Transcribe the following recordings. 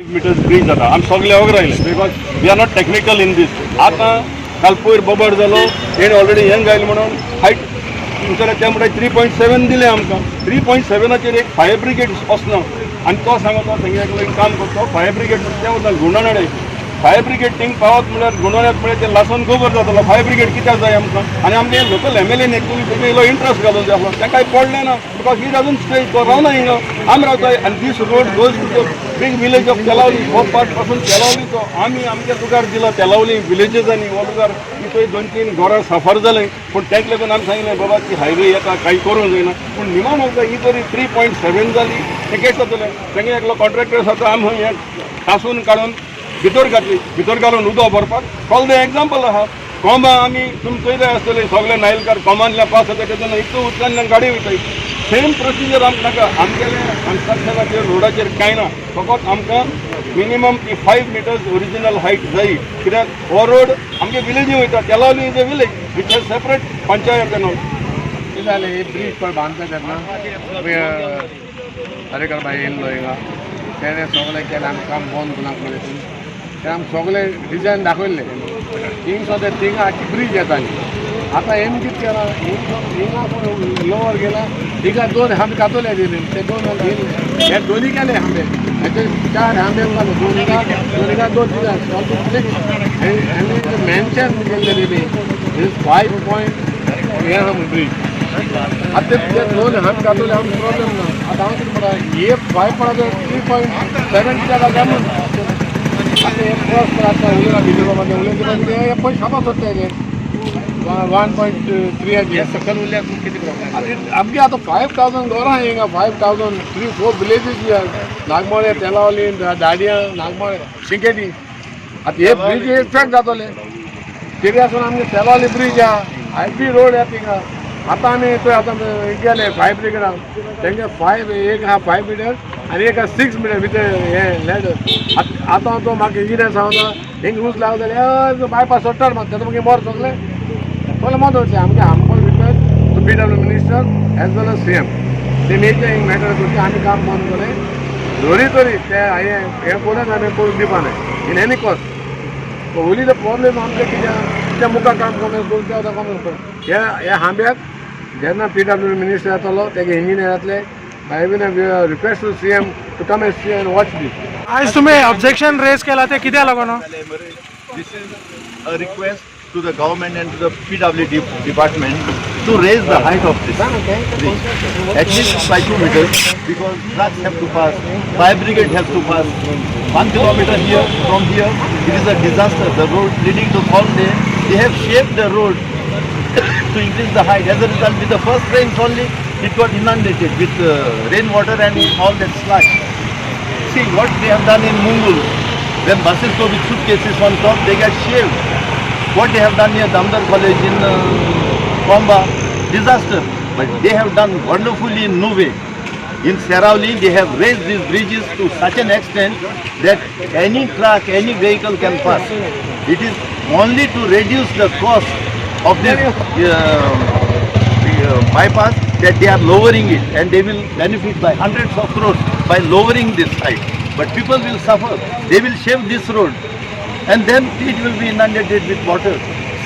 Metres bridge जाता. आमी सगळे अवघड राहिले because we are not technical in this. आतां काल पयर बोबाड जालो. तेणी ऑलरेडी हें घायलें म्हणून हायट ते म्हणटा 3.7 दिलें आमकां. 3.7चार एक फायर ब्रिगेड वचना आनी तो सांगता, थंय एकलो एक काम करता फायर ब्रिगेड, ते वता गुंडोणाडे. फायर ब्रिगेड थिंग पावत म्हणल्यार गुंडोण्यात म्हळ्यार ते लासून गोबर जातलो. फायर ब्रिगेड कित्याक जाय आमकां? आनी आमगे लोकल एमएलएन एकूय तेजे इल्लो इंट्रस्ट घालून जाय आसलो. तें कांय पडलें ना because he doesn't stay. तो रावना हिंगा, आमी रावताय. आनी this road goes to the big village of Telaulim. हो पार्ट पासून तेलावलीचो आमी आमच्या लुगार दिला तेलावली विलेजीसांनी. हो लुगार थंय दोन तीन घरां सफर जालें, पूण तेका लागून आमी सांगलें, बाबा, ती हायवे येता, कांय करूंक जायना. पूण निमाण आमकां ही तरी 3.7 जाली, तें कशें जातलें? तेंगे एकलो कॉन्ट्रॅक्टर आसा, तो आमी हें तासून काडून भितर घातली. भितर घालून उदक भरपाक कॉल the example आहा कोंबा. आमी तुमी चोयले आसतले, सगळे नायलकार कोमांतल्यान पास जाता तेन्ना इतलो उदकांतल्यान गाडी वयताय. सेम प्रोसिजर आमकां नाका. आमगेले कन्स्ट्रक्शनाचेर, रोडाचेर कांय ना. फकत आमकां मिनिमम ती 5 मिटर्स ओरिजिनल हायट जाय, कित्याक हो रोड आमगे विलेजी वयता. Telaulim is a village which has separate panchayat and all. कितें जालें, ही ब्रीज पळय बांदता तेन्ना हरेकर बाई येयल्लो हिंगा. तेणें सगळें केलें. आमी काम बंद करूं म्हणलें. तें आमी सगळें डिजायन दाखयल्लें. थिंग ते थिंगा आख्खी ब्रीज येताली. आतां हेमी कितें केलां, हिंगा लोवर गेला. हिंगा दोन आमी कातोले दिले, ते दोन दिले. हे दोनी केले आंबे, हेचे चार आंबे घाले, दोन हिंगा, दोन हिंगा, दोन थिंगा. आनी मेन्शन केल्ले तेमी 5 पॉयंट हे आहा ब्रीज. आतां ते दोन हात घातले, आमकां प्रॉब्लेम ना. आतां हांव कितें म्हणटा, हे फायव पडा, 3.7 कित्याक घालता म्हणून. आतां हे क्रॉस आतां उलयला भितर बाबा, ते उलयता कितें, हे पयशे शाबास सोदता ते 1.3. सकयल उरल्यार कितें प्रॉब्लेम? आतां आमगे आतां 5,000 घरां हिंगा, 5,000, three four villages, Nagmale, Telaulim, Dadia, Nagmale, शिंकेटी. आतां हे ब्रिज इफेक्ट जातले. तरी आसून आमगे तेलावली ब्रीज आहा, आय बी रोड आहा थिंगा. आतां आमी थंय आतां गेले फायर ब्रिगेडाक, तेंगे फायव एक आहा 5 मिटर आनी एक आहा 6 मिटर विथ हे लॅडर. आतां तो म्हाका इंजिनियर सांगता, हिंग रूज लागलो जाल्यार बायपास सोडटात म्हाका. तेन्ना मागीर मोर सगळे सगळे मोद वयतले. आमगे humble request to PW minister as well as CM, ते मेजर हिंग मॅटर करचे. आमी काम बंद केलें जरी तरी ते हें हें करून आमी करून दिवपा न्हय in any cost. Only the problem आमचें कितें, त्या मुखार काम कमी करून ते आतां कमी हे हे हांब्याक जेन्ना पीडब्ल्यू मिनिस्टर येतलो, तेगे इंजिनियर येतले. I will request to CM to come and see and watch this. आयज तुमी ऑब्जेक्शन रेज केला ते कित्याक लागून? This is a request to the government and to the PWD department to raise the height of this bridge, at least by 2 meters, because trucks have to pass, fire brigade has to pass. 1 kilometer here, from here, it is a disaster. The road leading to Colde, they have shaped the road to increase the height. As a result, with the first rains only, it got inundated with rainwater and all that sludge. See what they have done in Mungul. When buses go with suitcases on top, they get shaved. What they have done near Damodar College in Komba, disaster. But they have done wonderfully in Nuvem. In Seraulim, they have raised these bridges to such an extent that any truck, any vehicle can pass. It is only to reduce the cost of this bypass that they are lowering it, and they will benefit by hundreds of crores by lowering this height. But people will suffer. They will shave this road and then it will be inundated with water.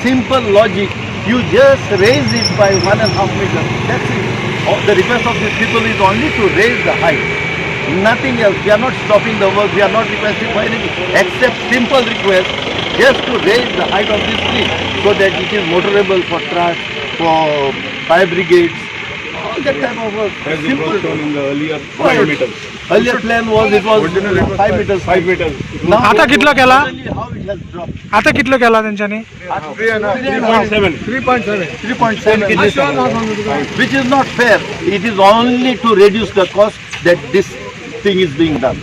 Simple logic. You just raise it by 1.5 meter. That's it. Oh, the request of these people is only to raise the height. Nothing else. We are not stopping the work. We are not requesting for anything except simple request just to raise the height of this bridge so that it is motorable for trucks, for fire brigades, all that type of work. As it Simple. Was shown in the earlier 5 meters. Earlier plan was it was 5 meters. 5 meters. Now, आता कितलो केला? suddenly how it has dropped. आता कितलो केला तेंच्यांनी? 3.7. 3.7. 3.7, which is not fair. It is only to reduce the cost that this thing is being done.